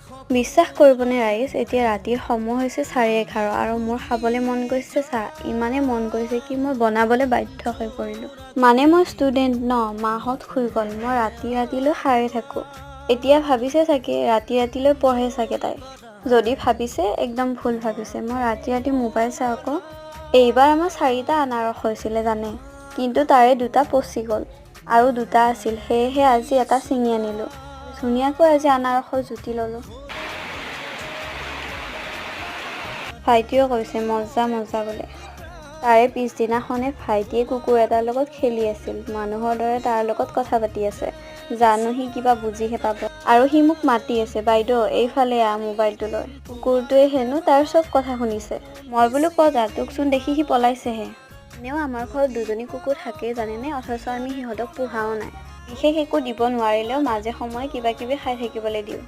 বিশ্বাস কৰিবনে ৰাইজ, এতিয়া ৰাতিৰ সময় হৈছে 11:30 আৰু মোৰ খাবলৈ মন গৈছে চাহ। ইমানেই মন গৈছে কি মই বনাবলৈ বাধ্য হৈ পৰিলোঁ। মানে মই ষ্টুডেণ্ট ন, মাহঁত শুই গ'ল, মই ৰাতি ৰাতিলৈ সাৰে থাকোঁ। এতিয়া ভাবিছে চাগে ৰাতি ৰাতিলৈ পঢ়ে চাগে তাই। যদি ভাবিছে, একদম ভুল ভাবিছে। মই ৰাতি ৰাতি মোবাইল চাওঁ আকৌ। এইবাৰ আমাৰ চাৰিটা আনাৰস হৈছিলে জানে, কিন্তু তাৰে দুটা পচি গ'ল আৰু দুটা আছিল, সেয়েহে আজি এটা ছিঙি আনিলোঁ। ধুনীয়াকৈ আজি আনাৰসৰ জুতি ল'লোঁ। ভাইটিয়েও কৈছে মজা মজা বোলে। তাৰে পিছদিনাখনে ভাইটিয়ে কুকুৰ এটাৰ লগত খেলি আছিল, মানুহৰ দৰে তাৰ লগত কথা পাতি আছে। জানো সি কিবা বুজিহে পাব। আৰু সি মোক মাতি আছে, বাইদেউ এইফালে আহ মোবাইলটো লৈ। কুকুৰটোৱে হেনো তাৰ চব কথা শুনিছে। মই বোলো ক'ত আহ, তোকচোন দেখি সি পলাইছেহে। এনেও আমাৰ ঘৰত দুজনী কুকুৰ থাকেই জানেনে, অথচ আমি সিহঁতক পোহাও নাই। বিশেষ একো দিব নোৱাৰিলেও মাজে সময়ে কিবা কিবি খাই থাকিবলৈ দিওঁ।